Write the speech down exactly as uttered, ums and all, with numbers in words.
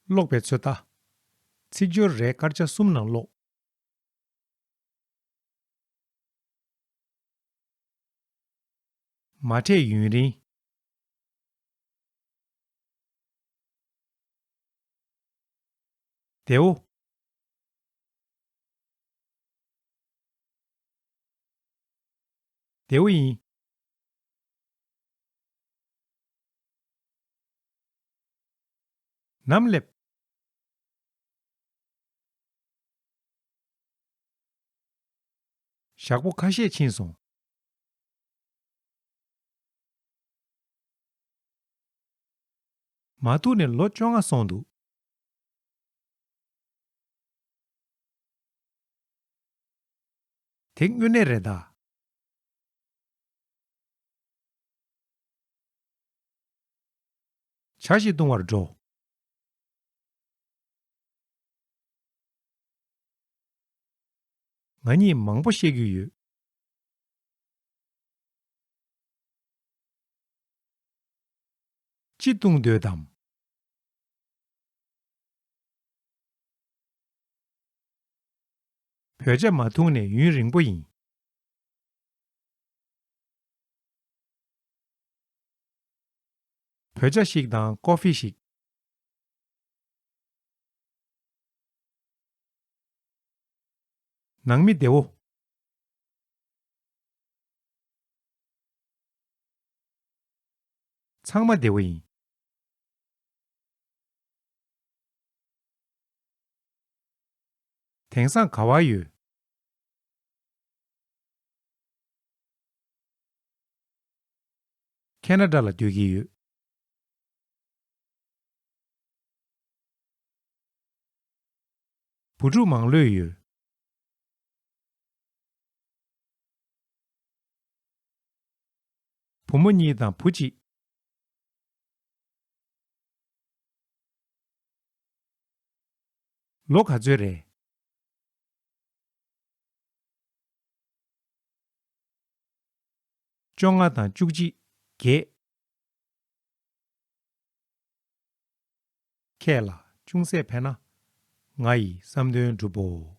ཀློག་པའི་ཚོད་ལྟ། ཚིག་སྦྱོར་རེ་སྐར་ཆ་གསུམ་ནང་ཀློག། མ་འཕྲད་ཡུན་རིང་། བདེ་བོ། བདེ་བོ་ཡིན། ནམ་སླེབས། ཞག་པོ་ཁ་ཤས་ཕྱིན་སོང་། མ་ཐུག་ནས་ལོ་བཅོ་ལྔ་སོང་འདུག། དེ་དངོས་གནས་རེད་ད། ཇ་ཞིག་བཏུང་བར་འགྲོ། ང་གཉིས་མང་པོ་བཤད་རྒྱུ་ཡོད། ཅི་བཏུང་འདོད་དམ། བོད་ཇ་མ་འཐུང་ནས་ཡུན་རིང་པོ་ཡིན། བོད་ཇ་ཞིག་དང་ཀོ་ཧྥི་ཞིག། ནང་མི་བདེ་བོ། ཚང་མ་བདེ་བོ་ཡིན། དེང་སང་ག་བར་ཡོད། ཁེ་ན་ཌ་ལ་སྡོད་ཀྱི་ཡོད། བུ་ཕྲུག་མང་ལོས་ཡོད། བུ་མོ་གཉིས་དང་བུ་གཅིག། ལོ་ག་ཚོད་རེད། བཅོ་ལྔ་དང་བཅུ་གཅིག་བརྒྱད། ཁྱེད་ལ་ཅུང་ཟད་ཕན་ན་ང་ཡི་བསམ་དོན་འགྲུབ་བོ།